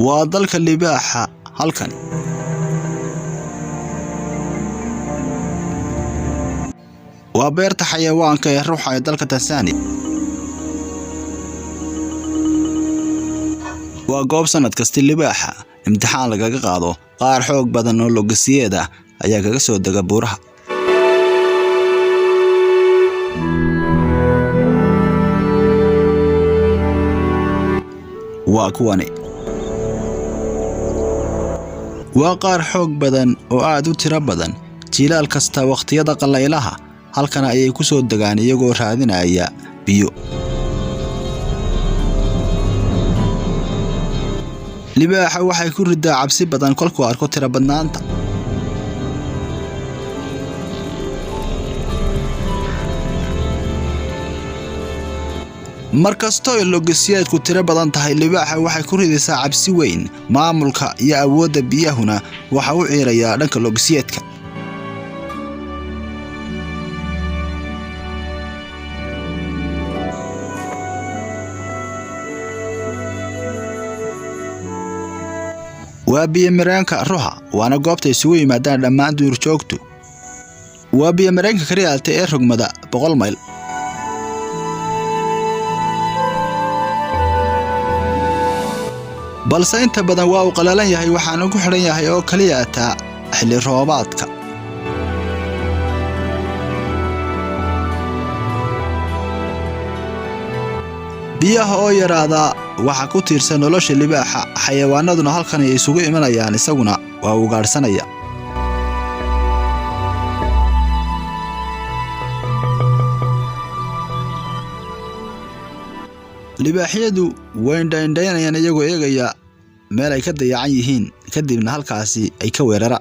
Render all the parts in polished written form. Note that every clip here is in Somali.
Waa dalka libaaxa halkani. Waa beerta xayawaanka ee Ruaha ee dalka Tansaaniya. Waa goob sanad kasta libaaxa imtixaan lagaga qaado. Qaar xoog badan oo logosiyeed ah ayaa kaga soo dega buuraha. Waa kuwani. Waa qaar xoog badan oo aad u tiro badan. Jiilaal kasta waqtiyada qallaylaha halkan ayay ku soo degaan iyagoo raadinaya biyo. Libaaxa waxay ku ridaa cabsi badan kolkuu arko tiro badnaanta. Mar kastoo ay logosiyeedku tiro badan tahay, libaaxa waxay ku ridaysaa cabsi weyn. Maamulka iyo awoodda biyahuna waxa u ciirayaa dhanka logosiyeedka. Waa biyo-mareenka Ruaha, waana goobta isugu yimaadaan dhammaan duurjoogtu. Waa biyo-mareenka kaliya ee rogmada 100 mayl. Balse inta badan waa uu qalalan yahay, waxaana ku xidhan yahay oo kaliya taa xilli roobaadka. Biyaha oo yaraada waxa ku tiirsan nolosha libaaxa, xayawaanaduna halkan ay isugu imanayaan, isaguna waa ugaadhsanaya. Libaaxyadu way indhaindhaynayaan iyagoo eegaya meel ay ka dayacan yihiin, kadibna halkaasi ay ka weerara.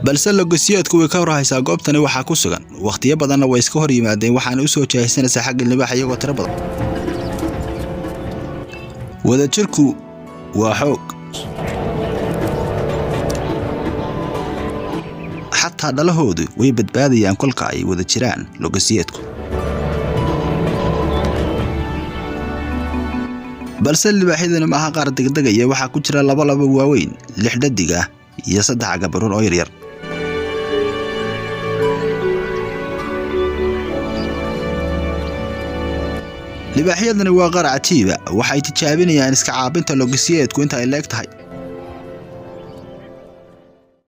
Balse logosiyeedku way ka horhaysaa goobtani waxaa ku sugan. Waqtiyo badanna way iska hor yimaadeen, waxaana u soo jahaysanaysaa xagga libaaxa iyagoo tiro badan. Wadajirku waa xoog. Xataa dhalahoodu way badbaadayaan kolka ay wada jiraan logosiyeedku. Balse libaaxyadani ma aha qaar degdegaya, waxaa ku jira laba laba waaweyn, 6 dhadig ah iyo 3 cagabaruun oo yaryar. Libaaxyadani waa qaar cajiiba, waxay tijaabinayaan iska caabinta logosiyeedku inta ay leeg tahay.